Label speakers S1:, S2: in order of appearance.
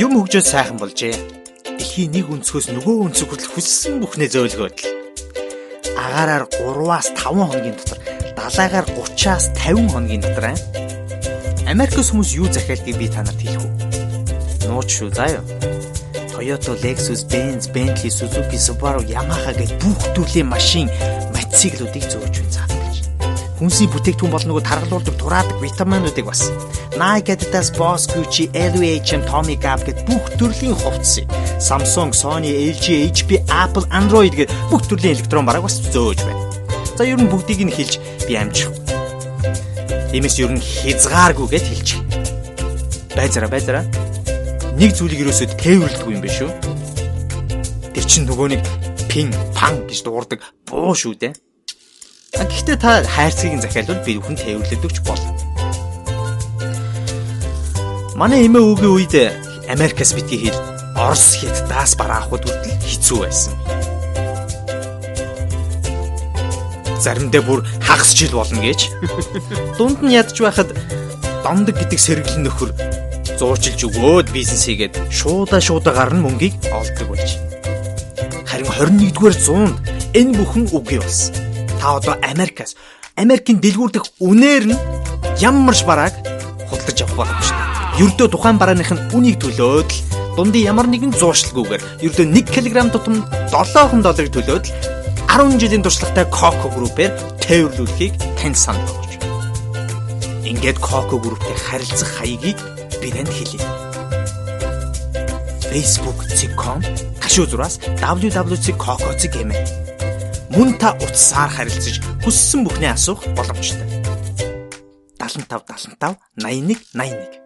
S1: Юм хөгжөөд сайхан болжээ. Дэлхийн нэг өнцгөөс нөгөө өнцөг хүртэл хүссэн бүхнээ зөөлгөөд л. Агаараар 3-аас 5 хоногийн дотор, далайгаар 30-аас 50 хоногийн дотор аа. Америкээс хүмүүс юу захиалдгийг би та нарт хэлэх үү? Нууц шүү заа юу. Toyota, Lexus, Benz, Bentley, Suzuki, Subaru, Yamaha гэх бүх төрлийн машин, мотоциклуудыг зөөж байна заавалж. Хүнсний бүтээгдэхүүн бол нөгөө таргалуулдаг, тураадаг витаминуудыг бас Nike, Adidas, Boss, Gucci, LVMH, Tommy Gap гэх бүх төрлийн хувцсыг Samsung, Sony, LG, HP, Apple, Android гэх бүх төрлийн электрон барааг бас зөөж байна. За ер нь бүгдийг нь хэлж би амжих. Тиймээс ер нь хязгааргүй гэж хэлчих. Байзараа байзараа. Нэг зүйлийг ерөөсөө тээвэрлэдэггүй юм биш үү? Тэр чинь нөгөө нэг пин пан гэж дуугардаг буу шүү дээ. Гэхдээ та хайрцгийг нь захиалбал би бүхэн тээвэрлэдэг ч болно. Манай эмээ өвгийн үед Америкаас битгий хэл Орос Хятадаас бараа авахд хүртэл хэцүү байсан. Заримдаа бүр хагас жил болно гэж. Дунд нь ядч байхад Дондог гэдэг сэргэлэн нөхөр зуучилж өгөөд бизнес хийгээд шуудаа гарна мөнгийг олдог болж. Харин 21-р зуунд энэ бүхэн үгүй болсон. Та одоо Америкаас Америкийн дэлгүүр дэх үнээр нь ямар ч барааг худалдаж авах боломжтой. Ердөө тухайн барааных нь үнийг төлөөд л дундын ямар нэгэн зуушлгүйгээр ердөө 1 кг тутам $7 төлөөд л 10 жилийн туршлагатай Coco Group-ээр тээвэрлүүлэхийг танд санал болгож. Ингээд Coco Group-тэй харилцах хаягийг би танд хэлье. Facebook.com ташуу зураас www.coco.gm. Мөн та утсаар харилцаж хүссэн бүхнээ асуух боломжтой. 75 75 81 81.